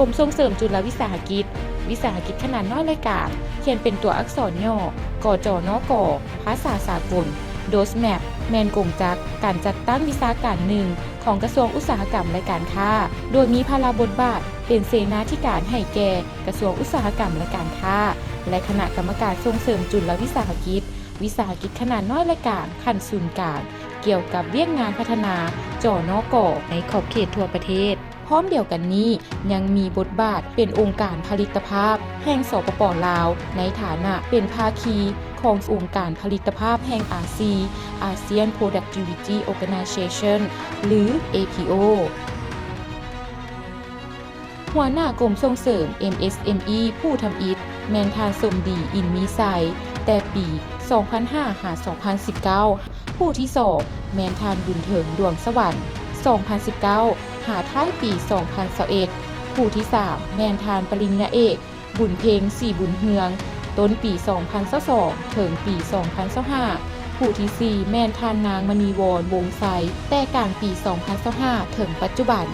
ກົມສົ່ງເສີມຈຸລະວິສາຫະກິດ, ວິສາຫະກິດຂະໜາດນ້ອຍ ແລະ ກາງ, ຂຽນເປັນຕົວອັກສອນຫຍໍ້ ກຈນກ, ພາສາສາກົນ. Roadmap ແມ່ນກົງຈັກການຈັດຕັ້ງວິຊາການໜຶ່ງຂອງກະຊວງອຸດສາຫະກຳ ແລະ ການຄ້າ, ໂດຍມີພາລະບົດບາດເປັນເສນາທິການໃຫ້ແກ່ກະຊວງອຸດສາຫະກຳ ແລະ ການຄ້າ ແລະ ຄະນະກຳມະການສົ່ງເສີມຈຸລະວິສາຫະກິດ, ວິສາຫະກິດຂະໜາດນ້ອຍ ແລະ ກາງ ຂັ້ນສູນກາງ ກ່ຽວກັບວຽກງານພັດທະນາ ຈນກ ໃນຂອບເຂດທົ່ວປະເທດ. ພ້ອມດຽວກັນນີ້ ຍັງມີບົດບາດເປັນອົງການຜະລິດຕະພາບແຫ່ງ ສປປ ລາວ ໃນຖານະເປັນພາຄີຂອງອົງການຜະລິດຕະພາບແຫ່ງອາຊີ ASEAN Productivity Organization ຫຼື เอพีโอ. ຫົວໜ້າກົມສົ່ງເສີມ MSME ຜູ້ທຳອິດ ແມ່ນທ່ານ ສົມດີ ອິນມີໄຊ ແຕ່ປີສອງພັນຫ້າຫາສອງພັນສິບເກົ້າ, ຜູ້ທີສອງ ແມ່ນທ່ານ ບຸນເຖິງ ດວງສະຫວັນ ສອງພັນສິບເກົ້າ ຫາທ້າຍປີສອງພັນຊາວເອັດ, ຜູ້ທີສາມ ແມ່ນທ່ານ ປະລິນຍາເອກ ບຸນເພັງ ສີບຸນເຮືອງ ຕົ້ນປີສອງພັນຊາວສອງ ເຖິງປີສອງພັນຊາວຫ້າ, ຜູ້ທີສີ່ ແມ່ນທ່ານ ນາງ ມະນີວອນ ວົງໄຊ ແຕ່ກາງປີສອງພັນຊາວຫ້າ ເຖິງປັດຈຸບັນ.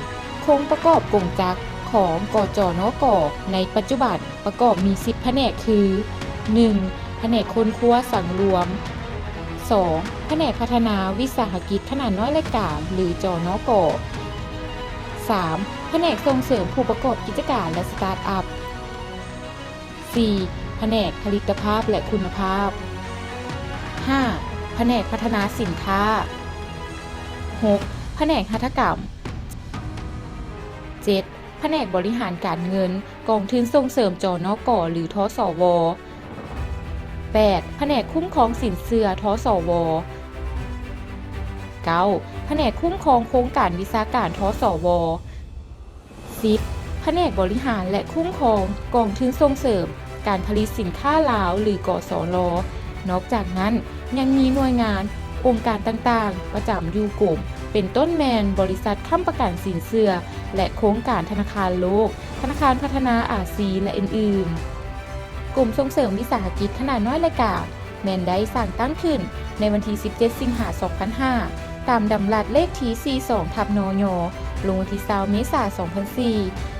ໂຄງປະກອບກົງຈັກຂອງ ກຈນກ ໃນປັດຈຸບັນ ປະກອບມີສິບພະແນກຄື ໜຶ່ງ ພະແນກຄົ້ນຄວ້າສັງລວມ, ສອງ ພະແນກພັດທະນາວິສາຫະກິດຂະໜາດນ້ອຍ ແລະ ກາງ ຫຼື ຈນກ, ສາມ ພະແນກສົ່ງເສີມຜູ້ປະກອບກິດຈະການ ແລະ ສະຕາດອັບ, ສີ່ ພະແນກຜະລິດຕະພາບ ແລະ ຄຸນນະພາບ, ຫ້າ ພະແນກພັດທະນາສິນຄ້າ, ຫົກ ພະແນກຫັດຖະກຳ, ເຈັດ ພະແນກບໍລິຫານການເງິນ ກອງທຶນສົ່ງເສີມ ຈນກ ຫຼື ທສວ, ແປດ ພະແນກຄຸ້ມຄອງສິນເຊື່ອ ທສວ, ເກົ້າ ພະແນກຄຸ້ມຄອງໂຄງການວິຊາການ ທສວ, ສິບ ພະແນກບໍລິຫານ ແລະ ຄຸ້ມຄອງກອງທຶນສົ່ງເສີມການຜະລິດສິນຄ້າລາວ ຫຼື ກສລ. ນອກຈາກນັ້ນ ຍັງມີໜ່ວຍງານ, ອົງການຕ່າງໆ ປະຈຳຢູ່ກົມ ເປັນຕົ້ນແມ່ນບໍລິສັດຄ້ຳປະກັນສິນເຊື່ອ ແລະ ໂຄງການທະນາຄານໂລກ, ທະນາຄານພັດທະນາອາຊີ ແລະ ອື່ນໆ. ກົມສົ່ງເສີມວິສາຫະກິດຂະໜາດນ້ອຍ ແລະ ກາງ ແມ່ນໄດ້ສ້າງຕັ້ງຂຶ້ນໃນວັນທີສິບເຈັດ ສິງຫາ ສອງພັນຫ້າ ຕາມດຳລັດເລກທີສີ່ສອງ ທັບ ນຍ ລົງວັນທີຊາວ ເມສາ ສອງພັນສີ່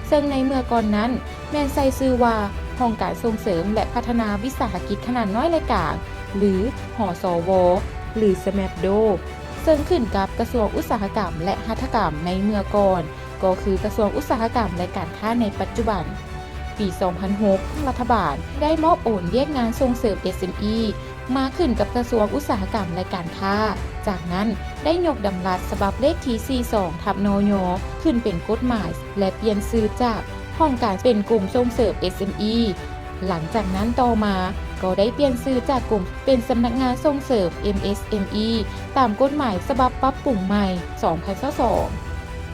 ເຊິ່ງໃນເມື່ອກ່ອນນັ້ນ ແມ່ນໃຊ້ຊື່ວ່າ ຫ້ອງການສົ່ງເສີມ ແລະ ພັດທະນາວິສາຫະກິດຂະໜາດນ້ອຍ ແລະ ກາງ ຫຼື ຫສວ ຫຼື ສແມັບໂດ ເຊິ່ງຂຶ້ນກັບກະຊວງອຸດສາຫະກຳ ແລະ ຫັດຖະກຳໃນເມື່ອກ່ອນ ກໍຄືກະຊວງອຸດສາຫະກຳ ແລະ ການຄ້າໃນປັດຈຸບັນ. ປີສອງພັນຫົກ ລັດຖະບານໄດ້ມອບໂອນວຽກງານສົ່ງເສີມ ເອສເອັມອີ ມາຂຶ້ນກັບກະຊວງອຸດສາຫະກຳ ແລະ ການຄ້າ. ຈາກນັ້ນໄດ້ຍົກດຳລັດສະບັບເລກທີສີ່ສອງ ທັບ ນຍ ຂຶ້ນເປັນກົດໝາຍ ແລະ ປ່ຽນຊື່ຈາກຫ້ອງການເປັນກົມສົ່ງເສີມ ເອສເອັມອີ. ຫຼັງຈາກນັ້ນຕໍ່ມາກໍໄດ້ປ່ຽນຊື່ຈາກກົມເປັນສຳນັກງານສົ່ງເສີມ ເອັມເອສເອັມອີ ຕາມກົດໝາຍສະບັບປັບປຸງໃໝ່ ສອງພັນຊາວສອງ.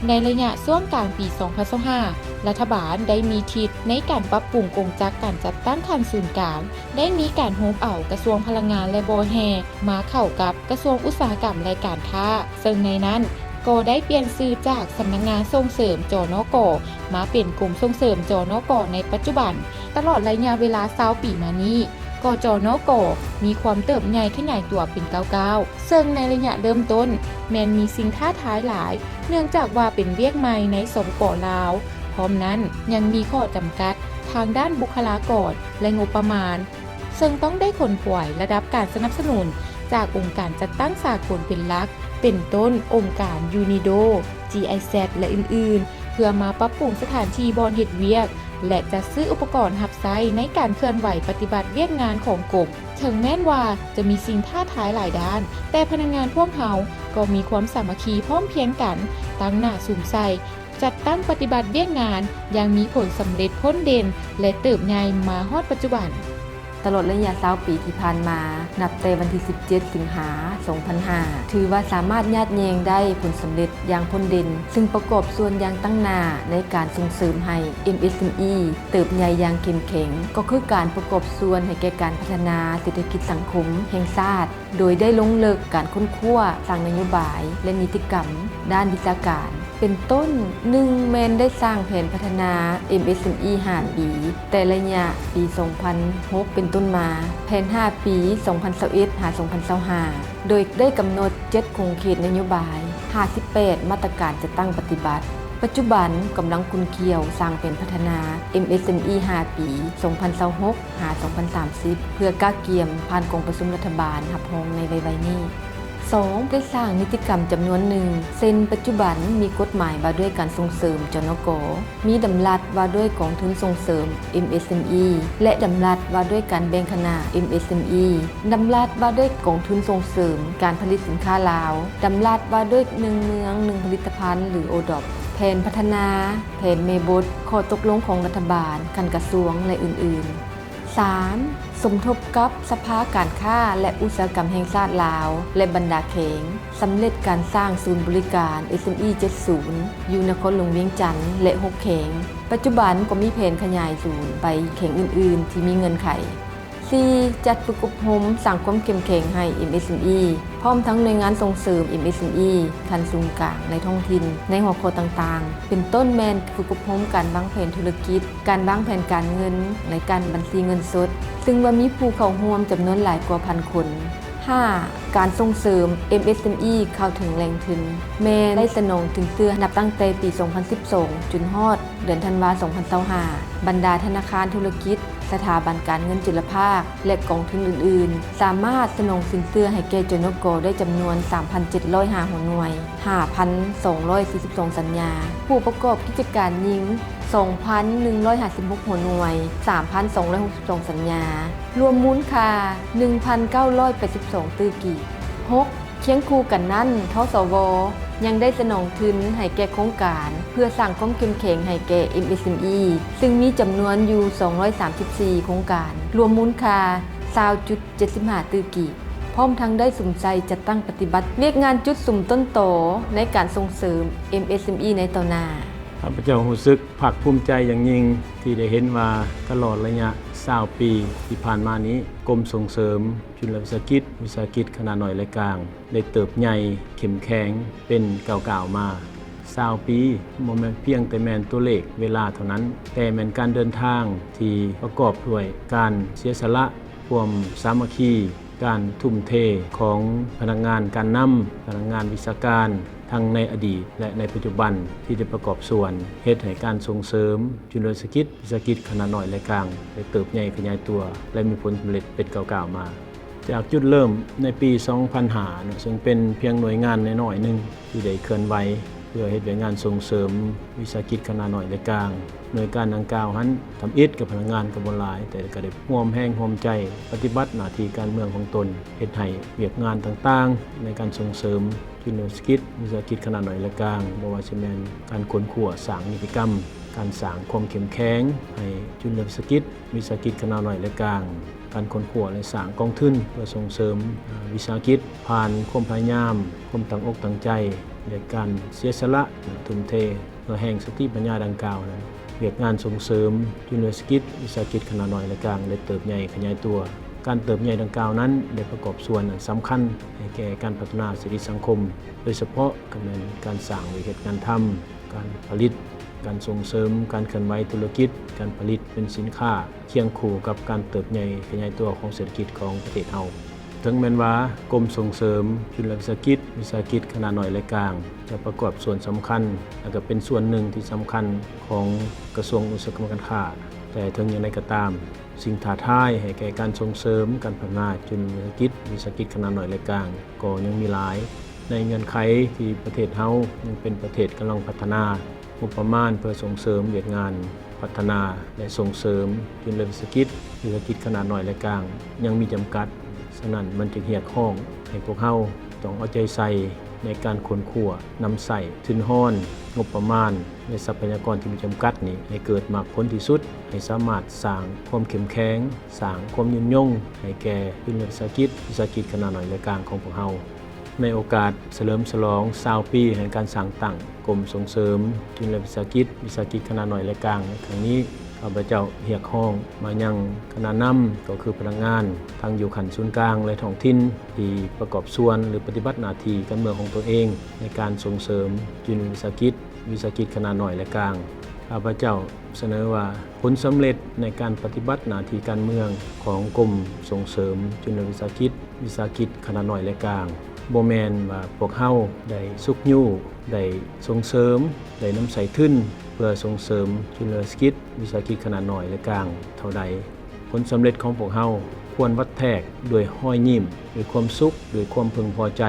ໃນໄລຍະຊ່ວງກາງປີສອງພັນຊາວຫ້າ ລັດຖະບານໄດ້ມີທິດໃນການປັບປຸງກົງຈັກການຈັດຕັ້ງຂັ້ນສູນກາງ, ໄດ້ມີການໂຮມເອົາກະຊວງພະລັງງານ ແລະ ບໍ່ແຮ່ ມາເຂົ້າກັບກະຊວງອຸດສາຫະກຳ ແລະ ການຄ້າ, ເຊິ່ງໃນນັ້ນກໍໄດ້ປ່ຽນຊື່ຈາກສຳນັກງານສົ່ງເສີມ ຈນກ ມາເປັນກົມສົ່ງເສີມ ຈນກ ໃນປັດຈຸບັນ. ຕະຫຼອດໄລຍະເວລາຊາວປີມານີ້, ກຈນກ ມີຄວາມເຕີບໃຫຍ່ຂະຫຍາຍຕົວເປັນກ້າວໆ, ເຊິ່ງໃນໄລຍະເລີ່ມຕົ້ນແມ່ນມີສິ່ງທ້າທາຍຫຼາຍ, ເນື່ອງຈາກວ່າເປັນວຽກໃໝ່ໃນ ສປປ ລາວ. ພ້ອມນັ້ນ, ຍັງມີຂໍ້ຈຳກັດທາງດ້ານບຸກຄະລາກອນ ແລະ ງົບປະມານ, ເຊິ່ງຕ້ອງໄດ້ຂົນຂວາຍລະດັບການສະໜັບສະໜູນຈາກອົງການຈັດຕັ້ງສາກົນເປັນຫຼັກ, ເປັນຕົ້ນອົງການ UNIDO, GIZ ແລະ ອື່ນໆ, ເພື່ອມາປັບປຸງສະຖານທີ່ບ່ອນເຮັດວຽກ ແລະ ຈັດຊື້ອຸປະກອນຮັບໃຊ້ໃນການເຄື່ອນໄຫວປະຕິບັດວຽກງານຂອງກົມ. ເຖິງແມ່ນວ່າຈະມີສິ່ງທ້າທາຍຫຼາຍດ້ານ, ແຕ່ພະນັກງານພວກເຮົາກໍມີຄວາມສາມັກຄີພ້ອມພຽງກັນ, ຕັ້ງໜ້າສຸມໃສ່, ຈັດຕັ້ງປະຕິບັດວຽກງານຢ່າງມີຜົນສຳເລັດພົ້ນເດັ່ນ ແລະ ເຕີບໃຫຍ່ມາຮອດປັດຈຸບັນ. ຕະຫຼອດໄລຍະຊາວປີທີ່ຜ່ານມາ, ນັບແຕ່ວັນທີສິບເຈັດ ສິງຫາ ສອງພັນຫ້າ ຖືວ່າສາມາດຍາດແຍ່ງໄດ້ຜົນສຳເລັດຢ່າງພົ້ນເດັ່ນ, ຊຶ່ງປະກອບສ່ວນຢ່າງຕັ້ງໜ້າໃນການສົ່ງເສີມໃຫ້ ເອັມເອສເອັມອີ ເຕີບໃຫຍ່ຢ່າງເຂັ້ມແຂງ, ກໍຄືການປະກອບສ່ວນໃຫ້ແກ່ການພັດທະນາເສດຖະກິດສັງຄົມແຫ່ງຊາດ, ໂດຍໄດ້ລົງເລິກການຄົ້ນຄວ້າ, ສ້າງນະໂຍບາຍ ແລະ ນິຕິກຳດ້ານວິຊາການ. ເປັນຕົ້ນ, ໜຶ່ງ ແມ່ນໄດ້ສ້າງແຜນພັດທະນາ ເອັມເອສເອັມອີ ຫ້າປີ, ແຕ່ໄລຍະປີສອງພັນຫົກເປັນຕົ້ນມາ, ແຜນຫ້າປີ ສອງພັນຊາວເອັດ ຫາ ສອງພັນຊາວຫ້າ ໂດຍໄດ້ກຳນົດເຈັດຂົງເຂດນະໂຍບາຍ, ຫ້າສິບແປດມາດຕະການຈັດຕັ້ງປະຕິບັດ, ປັດຈຸບັນກຳລັງຂຸ້ນຂ້ຽວສ້າງແຜນພັດທະນາ ເອັມເອສເອັມອີ ຫ້າປີ ສອງພັນຊາວຫົກ ຫາ ສອງພັນສາມສິບ ເພື່ອກະກຽມຜ່ານກອງປະຊຸມລັດຖະບານຮັບຮອງໃນໄວໆນີ້. ສອງ ໄດ້ສ້າງນິຕິກຳຈຳນວນໜຶ່ງ ເຊັ່ນ ປັດຈຸບັນມີກົດໝາຍວ່າດ້ວຍການສົ່ງເສີມ ຈນກ, ມີດຳລັດວ່າດ້ວຍກອງທຶນສົ່ງເສີມ ເອັມເອສເອັມອີ ແລະ ດຳລັດວ່າດ້ວຍການແບ່ງຂະໜາດ ເອັມເອສເອັມອີ, ດຳລັດວ່າດ້ວຍກອງທຶນສົ່ງເສີມການຜະລິດສິນຄ້າລາວ, ດຳລັດວ່າດ້ວຍໜຶ່ງເມືອງໜຶ່ງຜະລິດຕະພັນ ຫຼື ໂອດອບ, ແຜນພັດທະນາ, ແຜນແມ່ບົດ, ຂໍ້ຕົກລົງຂອງລັດຖະບານ, ຂັ້ນກະຊວງ ແລະ ອື່ນໆ. ສາມ ສົມທົບກັບສະພາການຄ້າ ແລະ ອຸດສາຫະກຳແຫ່ງຊາດລາວ ແລະ ບັນດາແຂວງ ສຳເລັດການສ້າງສູນບໍລິການ ເອສເອັມອີ ເຈັດສູນ ຢູ່ນະຄອນຫຼວງວຽງຈັນ ແລະ ຫົກແຂວງ. ປັດຈຸບັນກໍມີແຜນຂະຫຍາຍສູນໄປແຂວງອື່ນໆທີ່ມີເງື່ອນໄຂ. ສີ່ ຈັດຝຶກອົບຮົມສ້າງຄວາມເຂັ້ມແຂງໃຫ້ ເອັມເອສເອັມອີ ພ້ອມທັງໜ່ວຍງານສົ່ງເສີມ ເອັມເອສເອັມອີ ຂັ້ນສູນກາງ ແລະ ທ້ອງຖິ່ນ ໃນຫົວຂໍ້ຕ່າງໆ ເປັນຕົ້ນແມ່ນຝຶກອົບຮົມການວາງແຜນທຸລະກິດ, ການວາງແຜນການເງິນ ແລະ ການບັນຊີເງິນສົດ, ຊຶ່ງວ່າມີຜູ້ເຂົ້າຮ່ວມຈຳນວນຫຼາຍກວ່າພັນຄົນ. ຫ້າ ການສົ່ງເສີມ ເອັມເອສເອັມອີ ເຂົ້າເຖິງແຫຼ່ງທຶນ ແມ່ນໄດ້ສະໜອງສິນເຊື່ອນັບຕັ້ງແຕ່ປີສອງພັນສິບສອງ ຈົນຮອດເດືອນທັນວາ ສອງພັນຊາວຫ້າ. ບັນດາທະນາຄານທຸລະກິດ, ສະຖາບັນການເງິນຈຸລະພາກ ແລະ ກອງທຶນອື່ນໆ ສາມາດສະໜອງສິນເຊື່ອໃຫ້ແກ່ ຈນກ ໄດ້ຈຳນວນ ສາມພັນເຈັດຮ້ອຍຫ້າຫົວໜ່ວຍ, ຫ້າພັນສອງຮ້ອຍສີ່ສິບສອງສັນຍາ. ຜູ້ປະກອບກິດຈະການຍິງ ສອງພັນໜຶ່ງຮ້ອຍຫ້າສິບຫົກຫົວໜ່ວຍ, ສາມພັນສອງຮ້ອຍຫົກສິບສອງສັນຍາ, ລວມມູນຄ່າ ໜຶ່ງພັນເກົ້າຮ້ອຍແປດສິບສອງຕື້ກີບ. ຫົກ ຄຽງຄູ່ກັນນັ້ນ ທສວ ຍັງໄດ້ສະໜອງທຶນໃຫ້ແກ່ໂຄງການ ເພື່ອສ້າງຄວາມເຂັ້ມແຂງໃຫ້ແກ່ ເອັມເອສເອັມອີ ຊຶ່ງມີຈຳນວນຢູ່ ສອງຮ້ອຍສາມສິບສີ່ໂຄງການ, ລວມມູນຄ່າ ຊາວຈຸດເຈັດສິບຫ້າຕື້ກີບ, ພ້ອມທັງໄດ້ສຸມໃສ່ຈັດຕັ້ງປະຕິບັດວຽກງານຈຸດສຸມຕົ້ນຕໍໃນການສົ່ງເສີມ ເອັມເອສເອັມອີ ໃນຕໍ່ໜ້າ. ຂ້າພະເຈົ້າຮູ້ສຶກພາກພູມໃຈຢ່າງຍິ່ງ ທີ່ໄດ້ເຫັນວ່າຕະຫຼອດໄລຍະຊາວປີທີ່ຜ່ານມານີ້, ກົມສົ່ງເສີມຈຸລະວິສາຫະກິດ, ວິສາຫະກິດຂະໜາດນ້ອຍ ແລະ ກາງ ໄດ້ເຕີບໃຫຍ່ເຂັ້ມແຂງເປັນກ້າວໆມາ. ຊາວປີບໍ່ແມ່ນພຽງແຕ່ແມ່ນຕົວເລກເວລາເທົ່ານັ້ນ, ແຕ່ແມ່ນການເດີນທາງທີ່ປະກອບດ້ວຍການເສຍສະຫຼະ, ຄວາມສາມັກຄີ, ການທຸ່ມເທຂອງພະນັກງານການນຳ, ພະນັກງານວິຊາການ ທັງໃນອະດີດ ແລະ ໃນປັດຈຸບັນ ທີ່ໄດ້ປະກອບສ່ວນເຮັດໃຫ້ການສົ່ງເສີມຈຸລະວິສາຫະກິດ, ວິສາຫະກິດຂະໜາດນ້ອຍ ແລະ ກາງ ໄດ້ເຕີບໃຫຍ່ຂະຫຍາຍຕົວ ແລະ ມີຜົນສຳເລັດເປັນກ້າວໆມາ. ຈາກຈຸດເລີ່ມໃນປີສອງພັນຫ້າເນາະ, ເຊິ່ງເປັນພຽງໜ່ວຍງານນ້ອຍໆໜຶ່ງທີ່ໄດ້ເຄື່ອນໄຫວເພື່ອເຮັດວຽກງານສົ່ງເສີມວິສາຫະກິດຂະໜາດນ້ອຍ ແລະ ກາງ. ໜ່ວຍການດັ່ງກ່າວຫັ້ນ ທຳອິດກໍພະນັກງານກໍບໍ່ຫຼາຍ, ແຕ່ກໍໄດ້ຮ່ວມແຮງຮ່ວມໃຈປະຕິບັດໜ້າທີ່ການເມືອງຂອງຕົນ, ເຮັດໃຫ້ວຽກງານຕ່າງໆໃນການສົ່ງເສີມຈຸລະວິສາຫະກິດ, ວິສາຫະກິດຂະໜາດນ້ອຍ ແລະ ກາງ, ບໍ່ວ່າຊິແມ່ນການຄົ້ນຄວ້າສ້າງນິຕິກຳ, ການສ້າງຄວາມເຂັ້ມແຂງໃຫ້ຈຸລະວິສາຫະກິດ, ວິສາຫະກິດຂະໜາດນ້ອຍ ແລະ ກາງ, ການຄົ້ນຄວ້າ ແລະ ສ້າງກອງທຶນເພື່ອສົ່ງເສີມ ອາ ວິສາຫະກິດຜ່ານຄວາມພະຍາຍາມ, ຄວາມຕັ້ງອົກຕັ້ງໃຈ ແລະ ການເສຍສະຫຼະ, ທຸ່ມເທ ເພື່ອແຮງສະຕິປັນຍາດັ່ງກ່າວນັ້ນ, ວຽກງານສົ່ງເສີມຈຸລະວິສາຫະກິດ, ວິສາຫະກິດຂະໜາດນ້ອຍ ແລະ ກາງ ໄດ້ເຕີບໃຫຍ່ຂະຫຍາຍຕົວ. ການເຕີບໃຫຍ່ດັ່ງກ່າວນັ້ນ ໄດ້ປະກອບສ່ວນອັນສຳຄັນໃຫ້ແກ່ການພັດທະນາເສດຖະກິດສັງຄົມ, ໂດຍສະເພາະກໍແມ່ນການສ້າງວຽກເຮັດງານທຳ, ການຜະລິດ, ການສົ່ງເສີມການເຄື່ອນໄຫວທຸລະກິດ, ການຜະລິດເປັນສິນຄ້າ, ຄຽງຄູ່ກັບການເຕີບໃຫຍ່ຂະຫຍາຍຕົວຂອງເສດຖະກິດຂອງປະເທດເຮົາ. ເຖິງແມ່ນວ່າກົມສົ່ງເສີມຈຸລະວິສາຫະກິດ, ວິສາຫະກິດຂະໜາດນ້ອຍ ແລະ ກາງ ຈະປະກອບສ່ວນສຳຄັນ ແລະ ກໍເປັນສ່ວນໜຶ່ງທີ່ສຳຄັນຂອງກະຊວງອຸດສາຫະກຳການຄ້າ, ແຕ່ເຖິງຢ່າງໃດກໍຕາມ, ສິ່ງທ້າທາຍໃຫ້ແກ່ການສົ່ງເສີມການພັດທະນາຈຸລະວິສາຫະກິດ, ວິສາຫະກິດຂະໜາດນ້ອຍ ແລະ ກາງ ກໍຍັງມີຫຼາຍ. ໃນເງື່ອນໄຂທີ່ປະເທດເຮົາຍັງເປັນປະເທດກຳລັງພັດທະນາ, ງົບປະມານເພື່ອສົ່ງເສີມວຽກງານ ພັດທະນາ ແລະ ສົ່ງເສີມຈຸລະວິສາຫະກິດ, ວິສາຫະກິດຂະໜາດນ້ອຍ ແລະ ກາງ ຍັງມີຈຳກັດ. ສະນັ້ນ, ມັນຈຶ່ງຮຽກຮ້ອງໃຫ້ພວກເຮົາຕ້ອງເອົາໃຈໃສ່ໃນການຄົ້ນຄວ້າ, ນຳໃຊ້ທຶນຮອນ, ງົບປະມານ ແລະ ຊັບພະຍາກອນທີ່ມີຈຳກັດນີ້ໃຫ້ເກີດໝາກຜົນທີ່ສຸດ, ໃຫ້ສາມາດສ້າງຄວາມເຂັ້ມແຂງ, ສ້າງຄວາມຍືນຍົງໃຫ້ແກ່ຈຸລະວິສາຫະກິດ, ວິສາຫະກິດຂະໜາດນ້ອຍ ແລະ ກາງຂອງພວກເຮົາ. ໃນໂອກາດສະເຫຼີມສະຫຼອງຊາວປີແຫ່ງການສ້າງຕັ້ງກົມສົ່ງເສີມຈຸລະວິສາຫະກິດ, ວິສາຫະກິດຂະໜາດນ້ອຍ ແລະ ກາງໃນຄັ້ງນີ້, ຂ້າພະເຈົ້າຮຽກຮ້ອງມາຍັງຄະນະນຳ, ກໍຄືພະນັກງານ ທັງຢູ່ຂັ້ນສູນກາງ ແລະ ທ້ອງຖິ່ນ ທີ່ປະກອບສ່ວນ ຫຼື ປະຕິບັດໜ້າທີ່ການເມືອງຂອງຕົວເອງ ໃນການສົ່ງເສີມຈຸລະວິສາຫະກິດ, ວິສາຫະກິດຂະໜາດນ້ອຍ ແລະ ກາງ. ຂ້າພະເຈົ້າ ສະເໜີວ່າ ຜົນສຳເລັດໃນການປະຕິບັດໜ້າທີ່ການເມືອງຂອງກົມສົ່ງເສີມຈຸລະວິສາຫະກິດ, ວິສາຫະກິດຂະໜາດນ້ອຍ ແລະ ກາງ ບໍ່ແມ່ນວ່າພວກເຮົາໄດ້ຊຸກຍູ້, ໄດ້ສົ່ງເສີມ, ໄດ້ນຳໃຊ້ທຶນເພື່ອສົ່ງເສີມຈຸນລະວິສາຫະກິດ, ວິສາຫະກິດຂະໜາດນ້ອຍ ແລະ ກາງເທົ່າໃດ. ຜົນສຳເລັດຂອງພວກເຮົາຄວນວັດແທກດ້ວຍຮອຍຍິ້ມ, ດ້ວຍຄວາມສຸກ, ດ້ວຍຄວາມເພິ່ງພໍໃຈ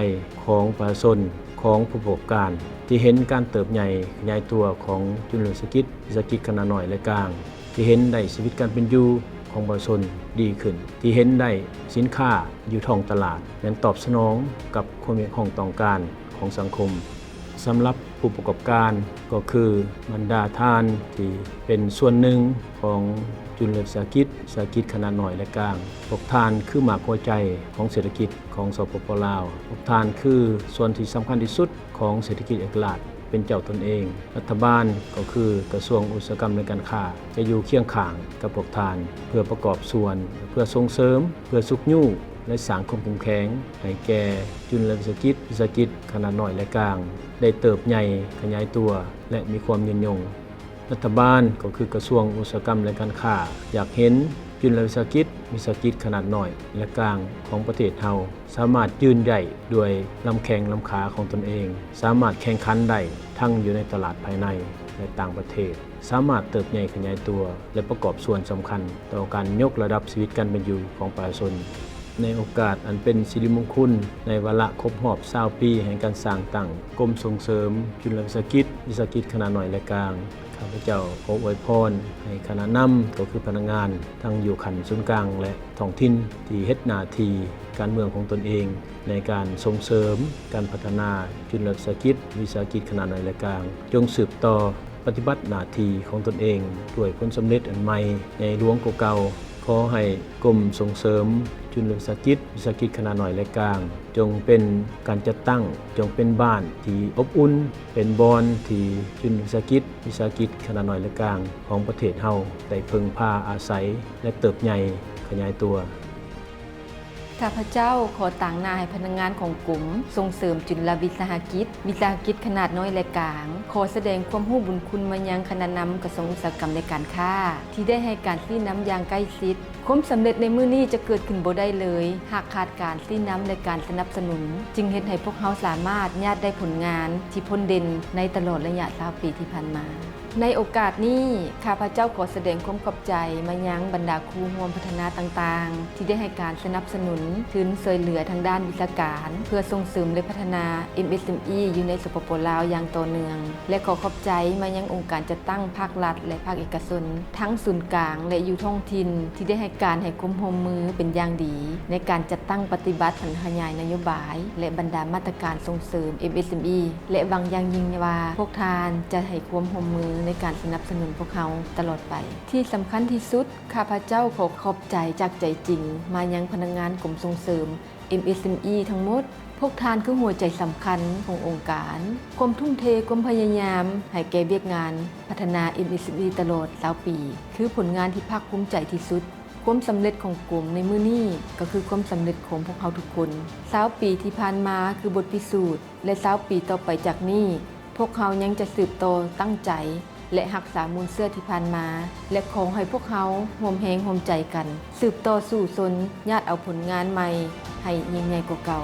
ຂອງປະຊາຊົນ, ຂອງຜູ້ປະກອບການ ທີ່ເຫັນການເຕີບໃຫຍ່ຂະຫຍາຍຕົວຂອງຈຸນລະວິສາຫະກິດ, ວິສາຫະກິດຂະໜາດນ້ອຍ ແລະ ກາງ, ທີ່ເຫັນໄດ້ຊີວິດການເປັນຢູ່ຂອງປະຊາຊົນດີຂຶ້ນ, ທີ່ເຫັນໄດ້ສິນຄ້າຢູ່ທ້ອງຕະຫຼາດ ແມ່ນຕອບສະໜອງກັບຄວາມຮຽກຮ້ອງຕ້ອງການຂອງສັງຄົມ. ສຳລັບຜູ້ປະກອບການ ກໍຄືບັນດາທ່ານທີ່ເປັນສ່ວນໜຶ່ງຂອງຈຸນລະວິສາຫະກິດ, ວິສາຫະກິດຂະໜາດນ້ອຍ ແລະ ກາງ. ພວກທ່ານຄືໝາກຫົວໃຈຂອງເສດຖະກິດຂອງ ສປປ ລາວ. ພວກທ່ານຄືສ່ວນທີ່ສຳຄັນທີ່ສຸດຂອງເສດຖະກິດເອກະລາດ ເປັນເຈົ້າຕົນເອງ. ລັດຖະບານ ກໍຄືກະຊວງອຸດສາຫະກຳ ແລະ ການຄ້າ ຈະຢູ່ຄຽງຂ້າງກັບພວກທ່ານ ເພື່ອປະກອບສ່ວນ, ເພື່ອສົ່ງເສີມ, ເພື່ອຊຸກຍູ້ ແລະ ສ້າງຄວາມເຂັ້ມແຂງໃຫ້ແກ່ຈຸນລະວິສາຫະກິດ, ວິສາຫະກິດຂະໜາດນ້ອຍ ແລະ ກາງ ໄດ້ເຕີບໃຫຍ່ຂະຫຍາຍຕົວ ແລະ ມີຄວາມຍືນຍົງ. ລັດຖະບານ ກໍຄືກະຊວງອຸດສາຫະກຳ ແລະ ການຄ້າ ຢາກເຫັນຈຸນລະວິສາຫະກິດ, ວິສາຫະກິດຂະໜາດນ້ອຍ ແລະ ກາງຂອງປະເທດເຮົາ ສາມາດຢືນໄດ້ດ້ວຍລຳແຂ້ງລຳຂາຂອງຕົນເອງ, ສາມາດແຂ່ງຂັນໄດ້ທັງຢູ່ໃນຕະຫຼາດພາຍໃນ ແລະ ຕ່າງປະເທດ, ສາມາດເຕີບໃຫຍ່ຂະຫຍາຍຕົວ ແລະ ປະກອບສ່ວນສຳຄັນຕໍ່ການຍົກລະດັບຊີວິດການເປັນຢູ່ຂອງປະຊາຊົນ. ໃນໂອກາດອັນເປັນສິລິມົງຄຸນ ໃນວາລະຄົບຮອບຊາວປີແຫ່ງການສ້າງຕັ້ງກົມສົ່ງເສີມຈຸນລະວິສາຫະກິດ, ວິສາຫະກິດຂະໜາດນ້ອຍ ແລະ ກາງ, ຂ້າພະເຈົ້າຂໍອວຍພອນໃຫ້ຄະນະນຳ ກໍຄືພະນັກງານ ທັງຢູ່ຂັ້ນສູນກາງ ແລະ ທ້ອງຖິ່ນ ທີ່ເຮັດໜ້າທີ່ການເມືອງຂອງຕົນເອງ ໃນການສົ່ງເສີມການພັດທະນາຈຸນລະວິສາຫະກິດ, ວິສາຫະກິດຂະໜາດນ້ອຍ ແລະ ກາງ ຈົ່ງສືບຕໍ່ປະຕິບັດໜ້າທີ່ຂອງຕົນເອງດ້ວຍຜົນສຳເລັດອັນໃໝ່ໃຫຍ່ຫຼວງກວ່າເກົ່າ. ຂໍໃຫ້ກົມສົ່ງເສີມຈຸນລະວິສາຫະກິດ, ວິສາຫະກິດຂະໜາດນ້ອຍ ແລະ ກາງ ຈົ່ງເປັນການຈັດຕັ້ງ, ຈົ່ງເປັນບ້ານທີ່ອົບອຸ່ນ, ເປັນບ່ອນທີ່ຈຸນລະວິສາຫະກິດ, ວິສາຫະກິດຂະໜາດນ້ອຍ ແລະ ກາງຂອງປະເທດເຮົາໄດ້ເພິ່ງພາອາໄສ ແລະ ເຕີບໃຫຍ່ຂະຫຍາຍຕົວ. ຂ້າພະເຈົ້າຂໍຕາງໜ້າໃຫ້ພະນັກງານຂອງກົມສົ່ງເສີມຈຸນລະວິສາຫະກິດ, ວິສາຫະກິດຂະໜາດນ້ອຍ ແລະ ກາງ ຂໍສະແດງຄວາມຮູ້ບຸນຄຸນມາຍັງຄະນະນຳກະຊວງອຸດສາຫະກຳ ແລະ ການຄ້າ ທີ່ໄດ້ໃຫ້ການຊີ້ນຳຢ່າງໃກ້ຊິດ. ຄວາມສຳເລັດໃນມື້ນີ້ຈະເກີດຂຶ້ນບໍ່ໄດ້ເລີຍ ຫາກຂາດການຊີ້ນຳ ແລະ ການສະໜັບສະໜູນ, ຈຶ່ງເຮັດໃຫ້ພວກເຮົາສາມາດຍາດໄດ້ຜົນງານທີ່ພົ້ນເດັ່ນໃນຕະຫຼອດໄລຍະຊາວປີທີ່ຜ່ານມາ. ໃນໂອກາດນີ້, ຂ້າພະເຈົ້າຂໍສະແດງຄວາມຂອບໃຈມາຍັງບັນດາຄູ່ຮ່ວມພັດທະນາຕ່າງໆ ທີ່ໄດ້ໃຫ້ການສະໜັບສະໜູນທຶນຊ່ວຍເຫຼືອທາງດ້ານວິຊາການ ເພື່ອສົ່ງເສີມ ແລະ ພັດທະນາ ເອັມເອສເອັມອີ ຢູ່ໃນ ສປປ ລາວ ຢ່າງຕໍ່ເນື່ອງ ແລະ ຂໍຂອບໃຈມາຍັງອົງການຈັດຕັ້ງພາກລັດ ແລະ ພາກເອກະຊົນ ທັງສູນກາງ ແລະ ຢູ່ທ້ອງຖິ່ນ ທີ່ໄດ້ໃຫ້ການໃຫ້ຄວາມຮ່ວມມືເປັນຢ່າງດີ ໃນການຈັດຕັ້ງປະຕິບັດຜັນຂະຫຍາຍນະໂຍບາຍ ແລະ ບັນດາມາດຕະການສົ່ງເສີມ ເອັມເອສເອັມອີ ແລະ ຫວັງຢ່າງຍິ່ງວ່າພວກທ່ານຈະໃຫ້ຄວາມຮ່ວມມືໃນການສະໜັບສະໜູນພວກເຮົາຕະຫຼອດໄປ. ທີ່ສຳຄັນທີ່ສຸດ, ຂ້າພະເຈົ້າຂໍຂອບໃຈຈາກໃຈຈິງມາຍັງພະນັກງານກົມສົ່ງເສີມ ເອັມເອສເອັມອີ ທັງໝົດ. ພວກທ່ານຄືຫົວໃຈສຳຄັນຂອງອົງການ. ຄວາມທຸ່ມເທ, ຄວາມພະຍາຍາມໃຫ້ແກ່ວຽກງານພັດທະນາ ເອັມເອສເອັມອີ ຕະຫຼອດຊາວປີ ຄືຜົນງານທີ່ພາກພູມໃຈທີ່ສຸດ. ຄວາມສຳເລັດຂອງກົມໃນມື້ນີ້ ກໍຄືຄວາມສຳເລັດຂອງພວກເຮົາທຸກຄົນ. ຊາວປີທີ່ຜ່ານມາຄືບົດພິສູດ ແລະ ຊາວປີຕໍ່ໄປຈາກນີ້, ພວກເຮົາຍັງຈະສືບຕໍ່ຕັ້ງໃຈ ແລະ ຮັກສາມູນເຊື້ອທີ່ຜ່ານມາ ແລະ ຂໍໃຫ້ພວກເຮົາຮ່ວມແຮງຮ່ວມໃຈກັນ ສືບຕໍ່ສູ້ຊົນຍາດເອົາຜົນງານໃໝ່ໃຫ້ຍິ່ງໃຫຍ່ກວ່າເກົ່າ.